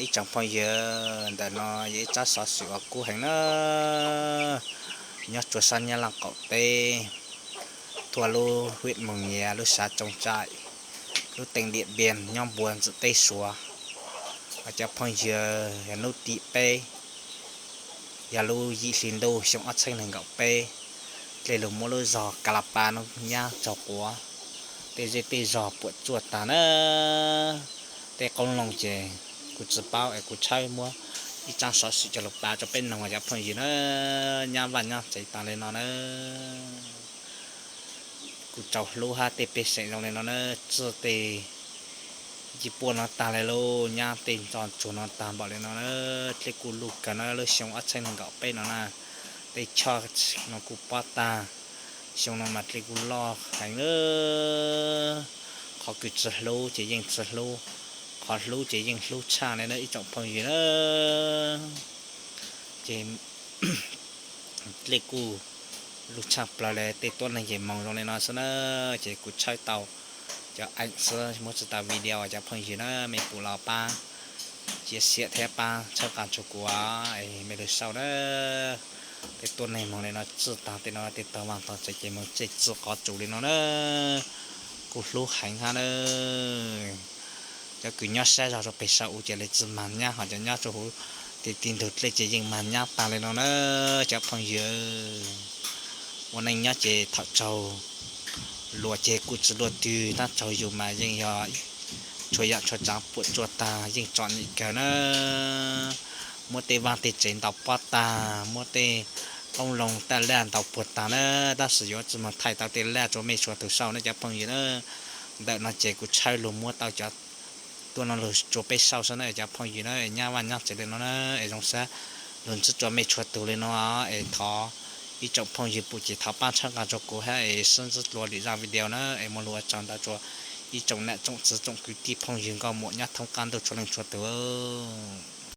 Ib tsoom phooj ywg, ntawm no yog ib tsab xov xwm uas kub heev na, nyob rua sab Nyab Laj qaum teb, thoob lub huyện Mường Nhé, lub xã Trông Chại, lub teej Điện Biên, nyob npuab ntxwv teb Suav. Cov phooj ywg, yog hnub tim peb, yog lub yim hli ntuj xyoo ob txheeb nees nkaum peb, dlej lug muab lub zog Ka La Pa no nyab tsaug quav, tej zej tej zog puam tsuaj tag na. Tej qoob loo ces kuv tsis paub es kuv tshawb muab ib tsab xov xwm coj lug piav rua peb noog cov phooj ywg na, nyab vaj nyab tsev taag le no na. Kuv tsaus hlub hab tej pej xeem zoo le no na, txij tej yim puab no taag le lauj, nyab tej ntxhov tsuag no taag npaum le no na, dlej kuj luj kawg na, lub xyoo ob txheeb nees nkaum peb no na, tej choj no kuj pob tag, xyoo no mas dlej kuj loj heev na. Qhov kws tsis hlub ces yeej tsis hlub, qhov hlub ces yeej hlub tshaj le na ib tsoom phooj ywg na. Ces dlej kuj luj tshaj plaws le, tej tuab neeg ces moog zoo le no xwb na. Ces kuv tshawb tau cov eem xwb, muab tsis tau video, cov phooj ywg na mej pum los pab cia siab thiab pab tshawb qab rua kuv es mej lug sau na. Tej tuab neeg moog le no txij taag tej no tej tog vaaj tog tsev ces moog tseg txij qhov tsum le no na, kuj hlub heev hab na. Cov kws nyob sab zog rua peg saum u ces lawv tsis mag nyab, ho cov nyob rua huv tim tij ntug dlej ces yeej mag nyab taag le no na cov phooj ywg. Ua neej nyob ces thaum raug luag ces kuj tsis luaj twg, tab raug yus mas yeej yog txhua yaam txhua tsaav puam tsuaj taag, yeej txom nyem kawg na. Muab tej vaaj tej tsev ntaus pob tag, muab tej qoob loo taj laj ntaus puag taag na, tab sis yuav tsi moog thaij tau tej laj rua mej txhua tug sau na cov phooj ywg na. Ntawm no ces kuv tshawb lug muab tau cov tuaj no lug rua peb sau xwb na cov phooj ywg na, es nyab vaaj nyab tsev le no na, es zoo sab lug ntsib rua mej txhua tug le no, es thov ib tsoom phooj ywg pum ces thov pab tshawb qab rua kuv hab es sib ntsib dlua lwm zaj video na, es muaj lug ua tsaug ntau rua ib tsoom nam tsoom txiv tsoom kwv tij phooj ywg nkauj muam nyob thoob qab ntuj txhua leej txhua tug.